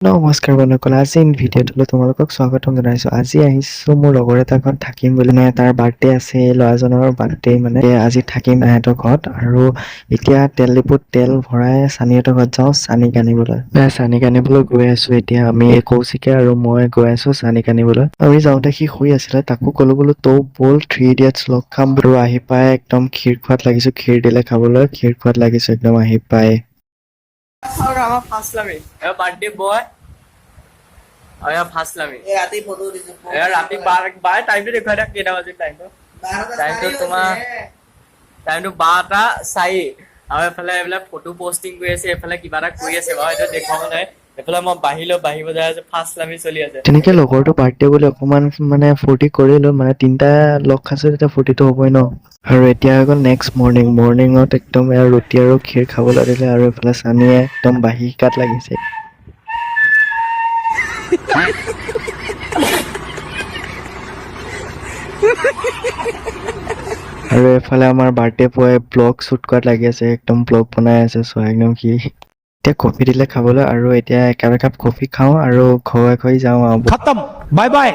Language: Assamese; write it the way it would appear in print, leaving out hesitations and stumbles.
নমস্কাৰ বন্ধুসকল, আজি ভিডিঅ'টোলৈ তোমালোকক স্বাগতম জনাইছোঁ। আজি আহিছোঁ মোৰ লগৰ এটা ঘৰত থাকিম বুলি। মানে তাৰ বাৰ্থডে আছে, এই ল'ৰাজনৰ বাৰ্থডে। মানে আজি থাকিম এহঁতৰ ঘৰত। আৰু এতিয়া তেল ডিপুত তেল ভৰাই চানীহঁতৰ ঘৰত যাওঁ চানীক আনিবলৈ। চানীক আনিবলৈ গৈ আছোঁ এতিয়া আমি। কৌশিকে আৰু মই গৈ আছোঁ চানীক আনিবলৈ। আমি যাওঁতে সি শুই আছিলে। তাকো ক'লো বোলো, তৌ ব'ল, থ্ৰী ইডিয়টছ লগ খাম। আৰু আহি পাই একদম ক্ষীৰ খোৱাত লাগিছোঁ। ক্ষীৰ দিলে খাবলৈ, ক্ষীৰ খোৱাত লাগিছোঁ একদম আহি পাই। আৰু আমাৰ ফাৰ্ষ্ট বাৰ্থডে বয় আৰু এয়া ফাৰ্ষ্ট। এই ৰাতি ফটো দিছো। এয়া ৰাতি 12 টাইমটো দেখুৱাই থাক, কেইটা বাজিল টাইমটো? 12টা টাইমটো 4 তোমাৰ হৈছে। টাইমটো 12টা 4। আৰু এইফালে এইবিলাক ফটো পষ্টিং কৰি আছে, এইফালে কিবা এটা কৰি আছে বাৰু, এইটো দেখুৱাব নাই। এইফালে মই বাঢ়ি লৈ বাঢ়ি বজাই আছো, ফাৰ্ষ্ট লামি চলি আছে। তেনেকে লগৰটো বাৰ্থডে বুলি অকমান মানে ফূৰ্তি কৰিলো। মানে তিনিটা লগ খাইছো তেতিয়া ফূৰ্তিটো হ'বই ন। আৰু এতিয়া হৈ গ'ল নেক্সট মৰ্ণিং। মৰ্ণিঙত একদম এয়া ৰুটি আৰু ক্ষীৰ খাবলৈ দিলে। আৰু এইফালে চানীয়ে একদম বাঁহী শিকাত লাগিছে। আৰু এইফালে আমাৰ বাৰ্থডে বয় ব্লগ শ্বুট কৰাত লাগি আছে, একদম ব্লগ বনাই আছে। চোৱা একদম সি। এতিয়া কফি দিলে খাবলৈ আৰু এতিয়া একাপ একাপ কফি খাওঁ আৰু ঘৰে ঘৰে যাওঁ আৰু। खत्म, बाय बाय।